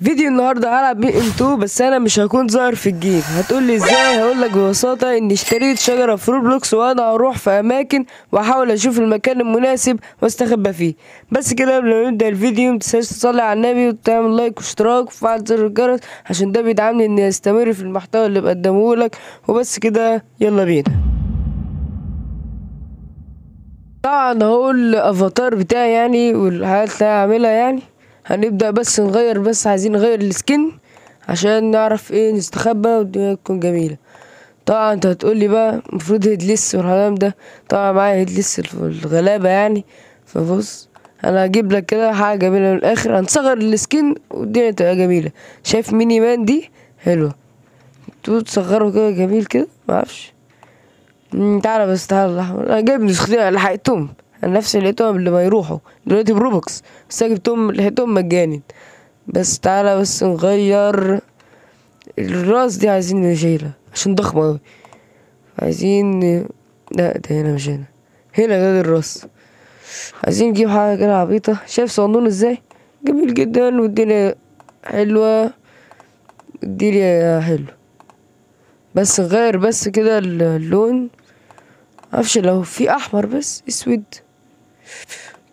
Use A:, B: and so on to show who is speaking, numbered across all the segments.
A: فيديو النهارده هلعب بي ام 2، بس انا مش هكون ظاهر في ال game. هتقولي ازاي؟ هقولك ببساطة اني اشتريت شجرة في روبلوكس، وانا هروح في اماكن واحاول اشوف المكان المناسب واستخبى فيه. بس كده قبل ما نبدا الفيديو متنساش تصلي على النبي وتعمل like واشتراك وتفعل زر الجرس عشان ده بيدعمني اني استمر في المحتوى اللي بقدمه لك. وبس كده، يلا بينا. طبعا هقول الافاتار بتاعي يعني والحاجات اللي هعملها يعني. هنبدأ بس نغير، بس عايزين نغير ال skin عشان نعرف ايه نستخبى والدنيا تكون جميلة. طبعا انت هتقولي بقى المفروض headless والكلام ده، طبعا معايا headless الغلابة يعني. فبص انا هجيب لك كده حاجة جميلة من الاخر، هنصغر ال skin والدنيا تبقى جميلة. شايف mini man دي حلوة، تصغره كده جميل كده، معرفش. تعالى بس، تعالى الاحمر. انا جايب نسختين، لحقتهم انا نفسي لقيتهم قبل ما يروحوا دلوقتي بروبوكس، بس انا جبتهم لحقتهم مجاني. بس تعالى بس نغير الراس دي، عايزين نشيلها عشان ضخمة اوي. عايزين، لا ده هنا مش هنا، هنا ده الراس. عايزين نجيب حاجة كده عبيطة. شايف صندوق ازاي جميل جدا والدنيا حلوة، الدنيا حلوة. بس نغير بس كده اللون، معرفش لو في احمر بس اسود.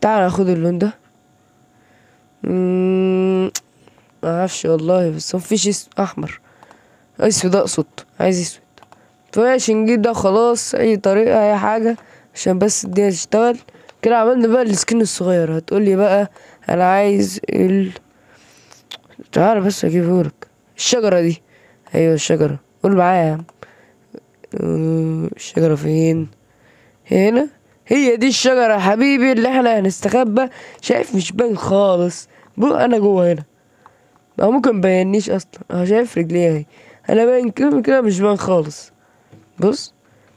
A: تعال ناخد اللون ده، معرفش والله، بس مفيش احمر، اسود اقصد، عايز اسود. فماشي نجيب ده خلاص، اي طريقه اي حاجة عشان بس الدنيا تشتغل كده. عملنا بقى ال skin الصغير. هتقولي بقى انا عايز تعال بس اجيبهولك الشجرة دي. ايوه الشجرة، قول معايا يا عم. الشجرة فين؟ هنا، هي دي الشجرة يا حبيبي اللي احنا هنستخبى. شايف مش باين خالص، انا جوه هنا، او ممكن مبينيش اصلا. اهو شايف رجلي اهي، انا باين كده كده مش باين خالص. بص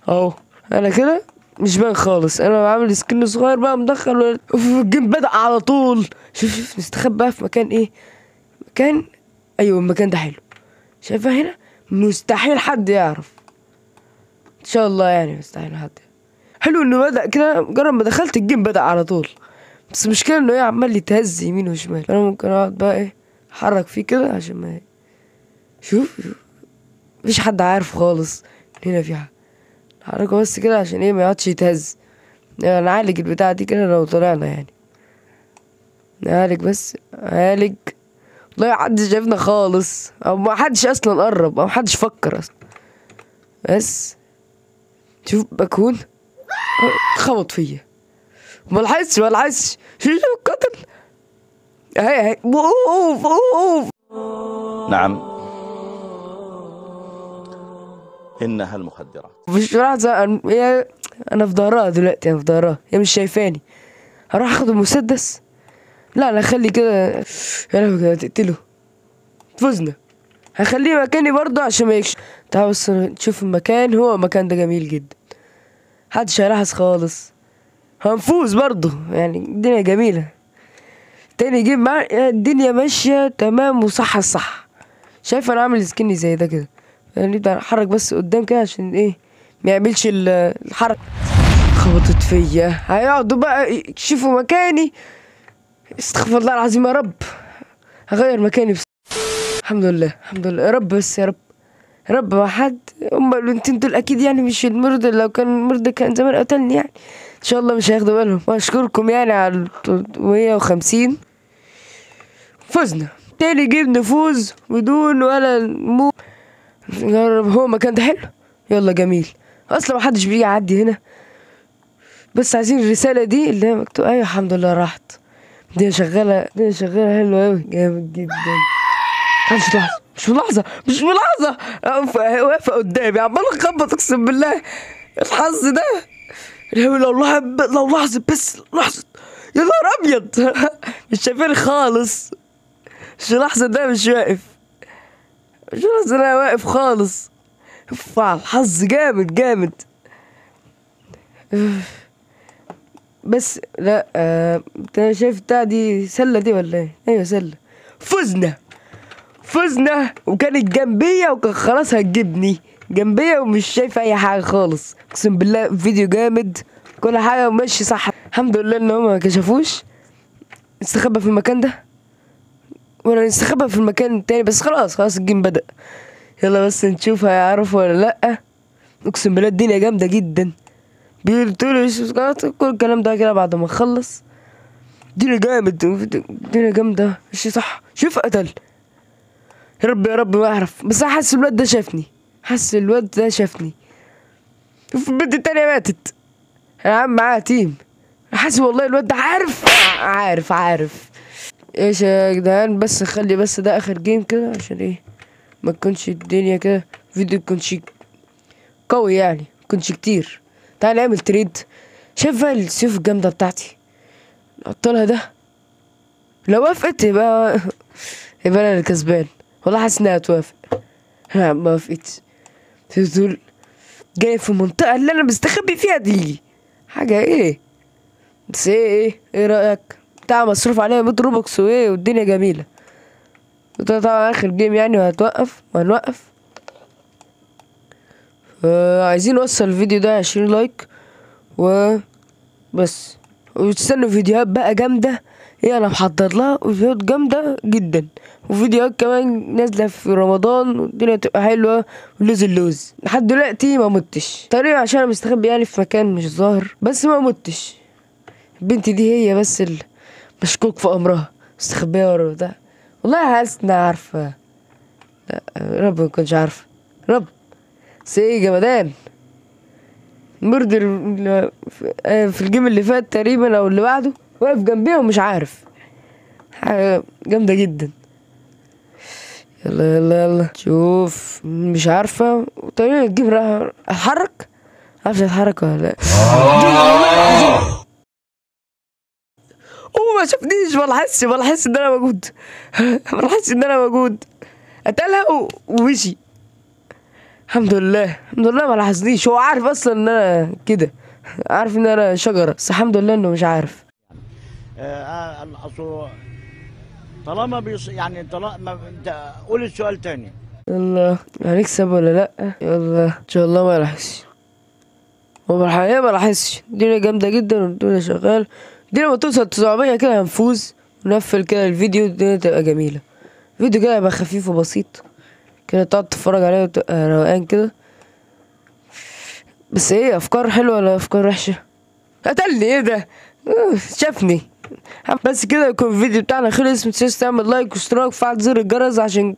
A: اهو انا كده مش باين خالص. انا عامل skin صغير بقى مدخل ال game بدأ على طول. شوف شوف نستخبى في مكان ايه، مكان، ايوه المكان ده حلو. شايفها هنا مستحيل حد يعرف ان شاء الله يعني، مستحيل حد. حلو انه بدأ كده، مجرد ما دخلت ال game بدأ على طول. بس المشكلة انه ايه، عمال يتهز يمين وشمال. انا ممكن اقعد بقى ايه احرك فيه كده عشان ما شوف شوف مفيش حد عارف خالص هنا في حاجة. نحركه بس كده عشان ايه ما يقعدش يتهز. نعالج البتاعة دي كده لو طلعنا يعني، نعالج بس، عالج. والله محدش شايفنا خالص، او ما حدش اصلا قرب، او محدش فكر اصلا. بس شوف بكون خبط فيا، ما لحقتش ما لحقتش. شوف شوف القتل اهي اهي. اوف اوف.
B: نعم انها المخدرات.
A: مش لحظة، انا في ظهرها دلوقتي، انا في ظهرها، هي مش شايفاني. هروح اخد المسدس. لا انا هخلي كده، يا لهوي كده تقتله. فزنا. هخليه مكاني برضه عشان ما يكش. تعال بس نشوف المكان. هو المكان ده جميل جدا، محدش هيلاحظ خالص، هنفوز برضه يعني، الدنيا جميلة. تاني game مع الدنيا ماشية تمام وصح الصح. شايف انا عامل skin زي ده كده، نبدأ نحرك بس قدام كده عشان ايه ما يعملش الحركة. خبطت فيا، هيقعدوا بقى يكشفوا مكاني. استغفر الله العظيم يا رب، هغير مكاني بس. الحمد لله الحمد لله يا رب، بس يا رب يا رب ما حد. هما البنتين دول اكيد يعني مش المرضى، لو كان المرضى كان زمان قتلني يعني. ان شاء الله مش هياخدوا بالهم. واشكركم يعني على 150. فزنا تاني game نفوز بدون ولا مو. نجرب. هو المكان ده حلو، يلا جميل. اصلا ما حدش بيجي يعدي هنا، بس عايزين الرسالة دي اللي هي مكتوبة. ايوه الحمد لله راحت. الدنيا شغالة، الدنيا شغالة حلوة أوي، جامد جدا. مش لحظة، مش ملاحظة، مش ملاحظة، واقفة قدامي عمال أخبط أقسم بالله. الحظ ده لو لو لحظة بس، لحظة، يا نهار أبيض. مش شايفين خالص، مش لحظة ده مش واقف، مش لحظة ده واقف خالص. الحظ جامد جامد. بس لا انت شايف بتاع دي سلة دي ولا ايه؟ ايوه سلة. فزنا فزنا، وكانت جنبية وكان خلاص هتجيبني جنبية ومش شايفة اي حاجة خالص. اقسم بالله فيديو جامد، كل حاجة ماشي صح. الحمد لله ان هما ما كشفوش. استخبى في المكان ده. ولا نستخبى في المكان التاني؟ بس خلاص خلاص ال game بدأ. يلا بس نشوف هيعرفوا ولا لأ. اقسم بالله الدنيا جامدة جدا. بيقولوا كل الكلام ده كده بعد ما نخلص. الدنيا جامد، الدنيا جامدة. ماشي صح. شوف قتل. يا رب يا رب ما اعرف. بس انا حاسس الواد ده شافني، حاسس الواد ده شافني. شوف البنت التانية ماتت. يا عم معاها team. حاسس والله الواد ده عارف عارف عارف. ايش يا جدعان، بس خلي بس ده اخر game كده عشان ايه ما تكونش الدنيا كده فيديو يكونش قوي يعني، ما يكونش كتير. تعال نعمل trade. شايف بقى السيوف الجامدة بتاعتي، نحطلها ده. لو وافقت يبقى انا اللي كسبان. والله حاسس انها هتوافق. ها ما وافقتش. تقول جاي في المنطقة اللي انا مستخبي فيها دي حاجة ايه؟ بس ايه ايه رايك؟ بتاع مصروف عليها 100 Robux وايه والدنيا جميلة. وده طبعا اخر game يعني، وهتوقف وهنوقف. عايزين نوصل الفيديو ده 20 like وبس. وتستنوا فيديوهات بقى جامدة، ايه انا محضر لها وفيديوهات جامدة جدا، وفيديوهات كمان نازله في رمضان والدنيا تبقى حلوة. ولوز اللوز لحد دلوقتي ما متش تقريبا، عشان انا مستخبي يعني في مكان مش ظاهر، بس ما متش. البنت دي هي بس المشكوك في امرها، مستخبيه ورا ده. والله حاسس انها عارفه. لا رب ما كنتش عارفه رب. بس ايه جمدان murder في ال game اللي فات تقريبا او اللي بعده، واقف جنبيها ومش عارف. حاجة جامدة جدا. يلا يلا يلا شوف مش عارفة. وتقريبا ال game راح اتحرك، عارفة اتحرك ولا لا. هو ما شافنيش ولا حس، ولا حس ان انا موجود. ولا حس ان انا موجود. قتلها ومشي. الحمد لله الحمد لله ما لاحظنيش. هو عارف اصلا ان انا كده، عارف ان انا شجرة، بس الحمد لله انه مش عارف.
C: طالما يعني طالما انت قول السؤال تاني.
A: يلا هنكسب ولا لا؟ يلا ان شاء الله ما يلاحظش. هو الحقيقة ما لاحظش. الدنيا جامدة جدا والدنيا شغال. الدنيا ما توصل 900 كده هنفوز ونقفل كده الفيديو. الدنيا تبقى جميلة. الفيديو كده يبقى خفيف وبسيط كده، تقعد تتفرج عليه وتبقى روقان كده. بس ايه، افكار حلوة ولا افكار وحشة؟ قتلني ايه ده؟ شافني. بس كده يكون الفيديو بتاعنا خلص. متنساش تعمل like واشتراك وفعل زر الجرس عشان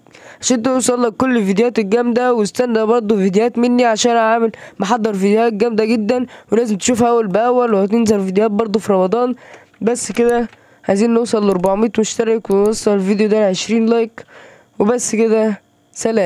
A: توصل لك كل الفيديوهات الجامدة. واستنى برضو فيديوهات مني عشان اعمل محضر فيديوهات جامدة جدا ولازم تشوفها اول باول، وهتنزل فيديوهات برضو في رمضان. بس كده عايزين نوصل ل 400 مشترك ونوصل الفيديو ده ل 20 like. وبس كده، سلام.